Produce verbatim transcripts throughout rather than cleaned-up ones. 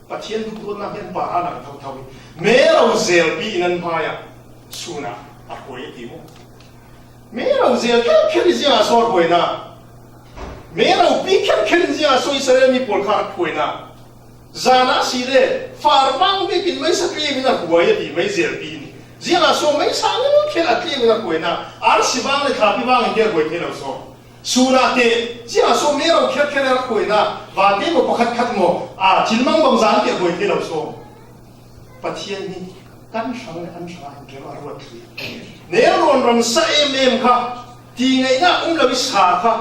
Pathian duhdawtna hi an parah a lang thotho hi. Mero zelpi in an hmaiah sun ah a khuai a ti maw? Mero zel kherkher hi ziangah saw a khuaina. Meropi kherkher in ziangah saw Israel mi pawl kha a khuaina. Zan a si le, far vang bekin meisa tlem in a khuai a ti, mei zelpi in. Ziangah saw meisa ngelkhel a tlem in a khuaina. Arsi vang le thlapi vang in te a khuai thei lo saw. Sun ah teh, ziangah saw mero kherkher a khuaina, vate maw pakhat khat maw, a, thil mangbang zan teh a khuai thei lo saw. Pathian hi kan hrang le an hrang ah hin kem a ruat thei. Nelrawn ram sa em em kha, ti ngaihna um lo i sa kha,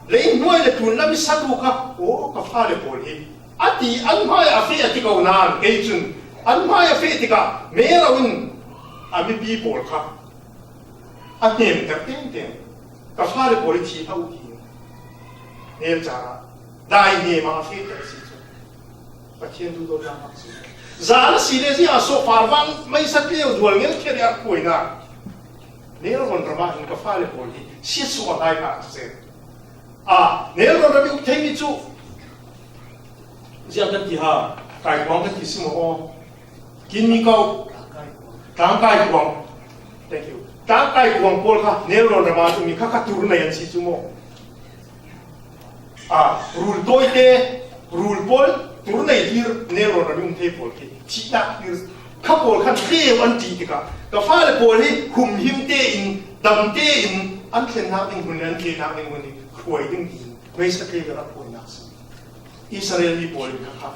lei hnuai le tun lam i sa tu kha, aw, ka fale pawl hi. A ti, an hmai a feh a ti ko nan, kei cun, an hmai a feh tikah, mero in a mipi pawl kha a hnemter tengteng, ka fale pawl hi thi hlah uh hi. Hnemter ah, dai hnem ah a fehter a si cu. Pathian duhdawtna hmang si. Zan a si le ziangah saw far vang meisa tleu zual ngelkhiat i a khuaina. Nelrawn ram ah hin ka fale pawl hi siatsuah a hlai hna a si. A, Nelrawn ram i uk theimi cu ziah kan ti ha, Kaikuang kan ti si maw? Kin mi ko. Tangkai kuang. Thank you. Tangkai kuang pawl kha Nelrawn ram ah cumi kha kha tur nei an si cu maw? A, rul tawite, rul pawl tur nei thlir Nelrawn ram i um thei pawl khi thihnak thlir kha pawl khan tleu an ṭih tikah ka fale pawl hi humhim tein, dam tein an thlennak ding hun le an tlinnak ding hun hi hruai ding tiin meisa tleu a rak hruainak si. Israel mi pawl in kha kha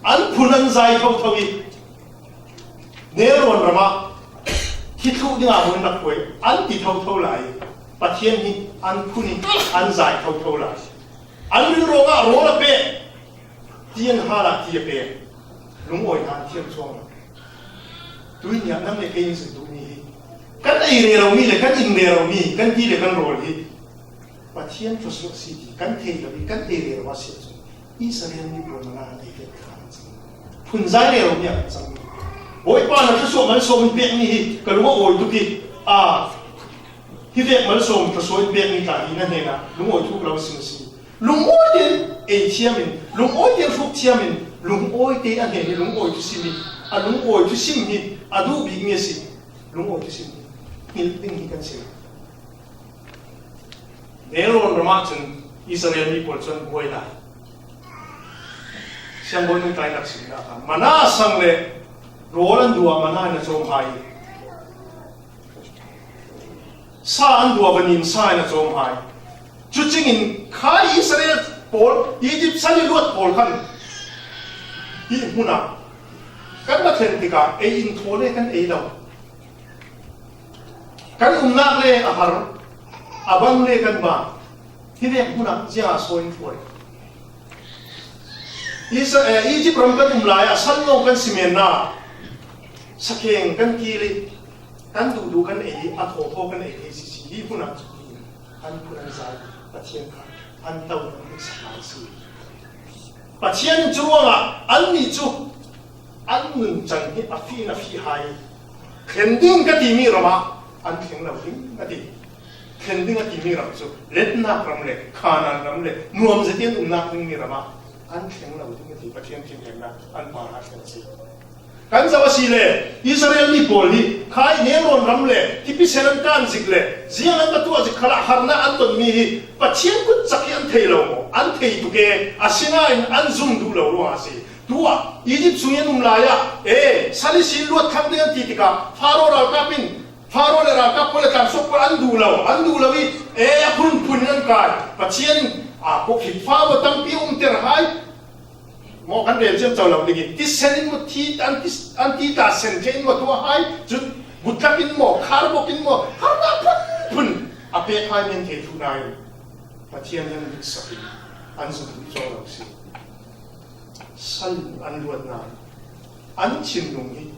an phun an zai thotho i, Nelrawn ram ah hi thluh dingah hun rak hruai an ti thotho lai. Pathian hi an phun i an zai thotho lai. An rilrawng ah rawl a pek, ti an hal ah ti a pek. Lungawi hna an thiam chuang lo. Tuihni ah nang le kei in zin duhmi hi kan ei rero mi le kan in rero mi kan ti le kan rawl hi Pathian thluasuah si ti kan thei lo i kan thei rero a si ahcun Israel mi pawl mana an ei vet kha an cang. Phunzai rero mi ah kan cang. Bawipa na thluasuah malsawm in pekmi hi ka lung a awi tuk i, a, hi vek malsawm thluasuah in pekmi tla hi na hnenah lungawi thuk lo a si maw si? Lungawi tein ei thiam in, lungawi tein hruk thiam in, lungawi te a hnen i lungawi thusim hi, a lungawi thusim hi a duh bikmi a si. Lungawi thusim hi hngilh ding hi kan si lo. Nelrawn ram ah cun Israel mi pawl cu an buai lai. Siangbawi nungta in rak simnak ah mana sang le rawl an duh ah mana in a cawm hai. Sa an duh ah vanin sa in a cawm hai. Cucingin khai Israel pawl, Egypt sal i luat pawl khan hi hmun ah kan va thlen tikah ei in thaw le kan ei lo. Kan umnak le a har, a bang le kan bang. Hi vek hmun ah ziah a sawi in hruai. Isa-, eh, Egypt ram kan um lai ah sal lawng kan si men ah sakheng kan kil i kan duhduh kan ei i a thawthaw kan ei thei sisi hi hmun ah cu an phun an zai Pathian kha an to an hmuhsak lai si. Pathian in cu ruangah annih cu an nuncan hi a fih in a fih hai. Thlen ding ka timi ram ah an thleng lo ding a ti. Thlen ding a timi ram cu letnak ram le Khanaan ram le nuam zetin umnak dingmi ram ah an thleng lo ding a ti. Pathian thinhengnak an parah thlen a si. Kan zoh a si le Israel mi pawl hi khai Nelrawn ram le tipi sen an kan zik le ziang an va tuah zik khalah harnak an tonmi hi Pathian kut cak hi an thei lo maw? An thei tuk e, asinain an zum duh lo ruangah a si. Tuah Egypt sung i an um lai ah, e, sal ihsin luat thlang ding an ti tikah Faro ralkap in, Faro le ralkap pawl le tlang suak pawl an duh lo, an duh lo i, e, a phunphun in an kai. Pathian in, a, kawhhlik fa maw tampi a umter hai, maw kan rel ciamco lo ding i, tisen in maw thi, an ti, an ti ta sen ṭheh in maw tuah hai, cun gutlak in maw, kharbok in maw, harnak phunphun a pek hai men thei thluh nain Pathian in an diksak in an zum duh caw lo si. Sal in an luat nain an thinlung hi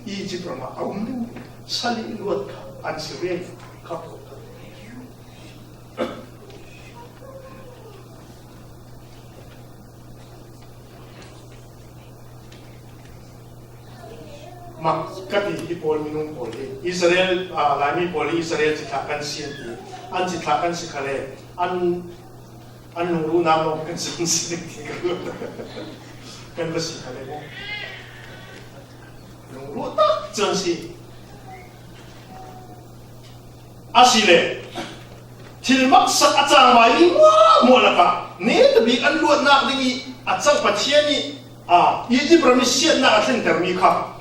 Egypt ram ah a um ding sal i luat kha an si riai kha. Mah ka ti hi pawl minung pawl hi Israel, aa, Laimi pawl hi Israel cithlah kan si an ti. An cithlah kan si kha le an An lungruh nak lo kan si si ding ti ka. Kan va si kha le mo. Lungruh tak cun si. A si le, thil maksak a cangvai mi hmuahhmuah lakah netabik an luatnak ding i a cang Pathian i, a, Egypt ram i siatnak a thlentermi kha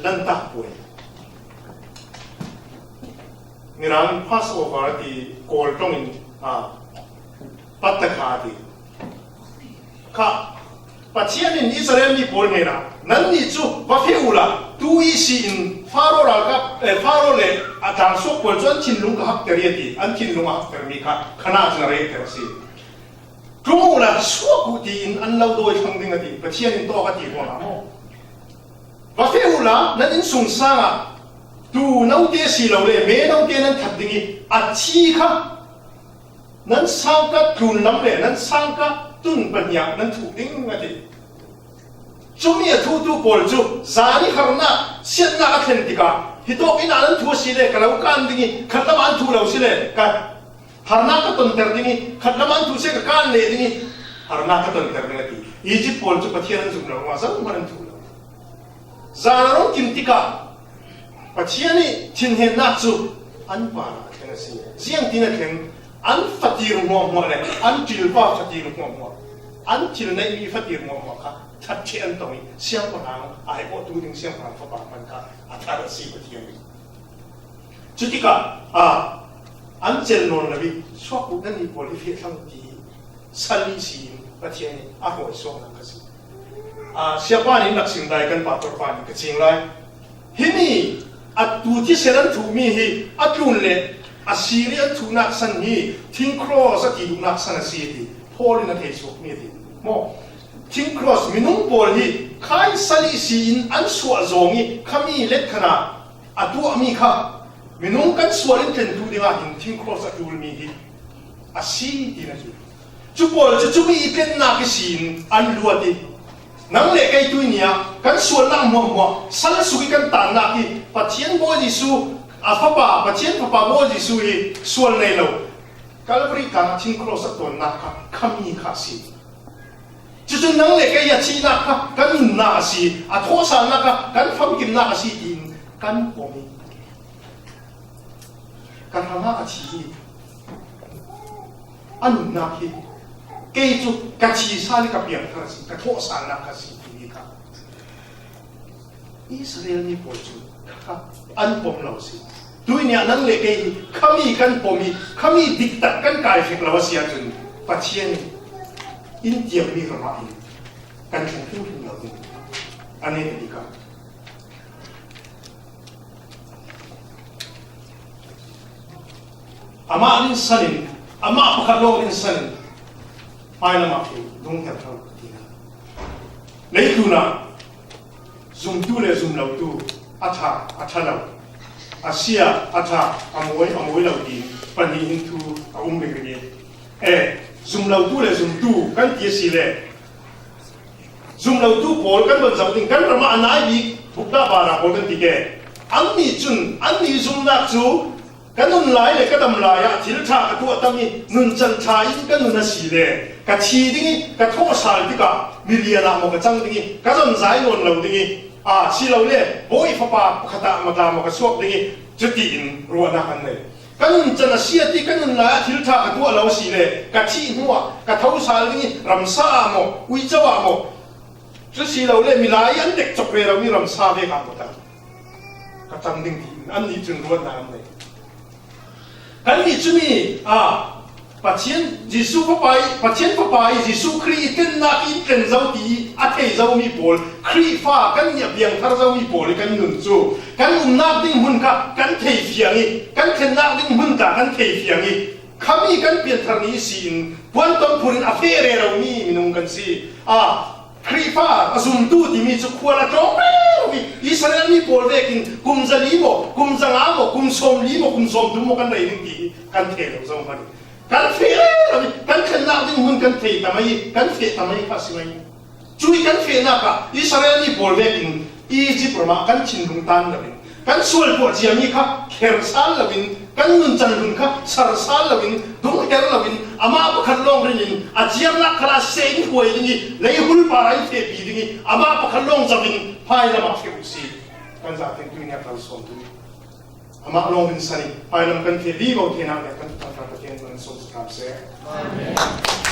lantak puai. Mirang in Passover a ti Kawl ṭong in, a, Patakha a ti kha, Pathian in Israel mi pawl hnenah, "Nannih cu va feh uhla, tu ihsi in Faro ralkap, eh, Faro le a tlansuak pawl cu an thinlung ka hakter i," a ti. An thinlung a haktermi kha khanah cun a rehter a si. "Ṭum uhla suak uh," tiin an lo dawi thlang ding a ti. Pathian in tawk a ti ruangah maw? "Va feh uhla, nan innsungsang ah tu note si lo le me note nan that ding i a thi kha nan sangka tlunlam le nan sangka tun pahnih ah nan thuh ding," a ti. Cumi a thuhtu pawl cu zan i harnak siatnak a thlen tikah, "Hitawk inn ah nan thuh a si le ka lo kan ding i, khatlam ah an thuh lo si le ka harnak ka tonter ding i, khatlam ah an thuh si le ka kan leh ding i, harnak ka tonter ding," a ti. Egypt pawl cu Pathian an zum lo ruangah zohhmanh an thuh lo. Zan a rung kim tikah Pathian i thinhennak cu an parah a thleng a si. Ziangtin a thleng? An fatir hmuahhmuah le an ṭilfa fatir hmuahhmuah, an thil neihmi fatir hmuahhmuah kha that ṭheh an tong i, siangpahrang, a heh awtu ding siangpahrang fapa hman kha a thar a si Pathian i. Cutikah, a, an celh nawn lo i, "Suak uh, nannih pawl hi feh thlang," ti sal ihsi in Pathian in a hruai suaknak kha si. A, siapa nih laksim dai kan pastor pa nih ka cing lai. Himi a tu thisen an thuhmi hi a tlun le Assyria an thuhnak san hi thing cross a ti duhnak san a si ti Paul in a thei suakmi a ti. Maw? Thing cross minung pawl hi khai sal ihsi in an suah zawng i khami let khan a a tuahmi kha minung kan sual in tlentu dingah hin thing cross a ṭulmi hi a si, tiin a ti. Cu pawl cu cumi i tlennak ihsin an luat i, nang le kei tuini ah kan sualnak hmuahhmuah sal suk i kan tannak hi Pathian Bawi Jesuh a Fapa, Pathian Fapa Bawi Jesuh hi sual nei lo, Calvary tlang thing cross a tonnak kha khami kha a si. Cucu nang le kei a thihnak kha kan nunnak a si, a thawhsalnak kha kan famkimnak a si tiin kan pom i, "Ka hrangah a thi i a nunnak hi kei cu ka thi sal i ka piangthar a si, ka thawhsalnak kha a si," timi kha Israel mi pawl cu kha an pom lo a si. Tuini ah nang le kei hi khami kan pom i, khami diktak kan kai fek lo a si ahcun, Pathian in tiangmi ram ah hin kan thleng hrimhrim lo ding a neh a bik ah. Amah rinsan in, amah pakhat lawng rinsan in, hmailam ah khin dungher hau ti hna. Leitlun ah zumtu le zumlotu a ṭha, a ṭha lo, a sia, a ṭha, a mawi, a mawi lo ti pahnih in thu a um ringring i, eh, zumlotu le zumtu kan ti a si le, zumlotu pawl kan von zoh ding, kan ram ah a nai bik bukdah bara pawl kan ti ke. Annih cun annih zumnak cu ka nun lai le ka dam lai ah thil ṭha ka tuah tam i nuncan ṭha in ka nun a si le ka thi ding i ka thawhsal tikah milian ah maw ka cang ding i ka zonzai nawn lo ding i, aa, si lo le Bawi Fapa pakhat ah mata maw ka suak ding i cuti in ruahnak an nei. Ka nuncan a si a ti, ka nun lai ah thil ṭha ka tuah lo a si le ka thih hnu ah ka thosal ding i ramsa ah maw, uico ah maw, cu si lo le milai an dek cawk ve lomi ramsa vek ah maw ta ka cang ding tiin annih cun ruahnak an nei. Kannih cumi, aa, Pathian, Jesuh Fapa i, Pathian Fapa i Jesuh Khrih i tlennak in tlen zo ti a thei zomi pawl, Khrihfa kannih a piangthar zomi pawl i kan nun cu kan umnak ding hmun kha kan thei fiang i, kan thlennak ding hmun ta kan thei fiang i, khami kan pianthar ni ihsin puanton phur in a feh reromi minung kan si. Aa, Khrihfa a zumtu timi cu khual a tlawng rero i Israel mi pawl vekin kum zali maw, kum zanga maw, kum sawmli maw, kum sawmthum maw kan rei ding ti kan thei lo zohmanh. Kan feh rero i kan thlennak ding hmun kan thei ta mai i kan feh ta mai kha a si mai. Cui kan fehnak ah Israel mi pawl vekin Egypt ram ah kan thinlung tan loin, kan sual tuah ciami kha kher sal loin, kan nuncan hlun kha sar sal loin, dungher loin, Amah pakhat lawng rin in a ciarnak khal ah seh in huai ding i, lei hul par ah in fehpi ding i, amah pakhat lawng zoh in hmai lam ah feh uh si. Kan zate in tuinak kalsuan ding amah lawng rinsan i, hmai lam kan feh vivo theinak le kan Pathian kan sawm sakam seh. Amen.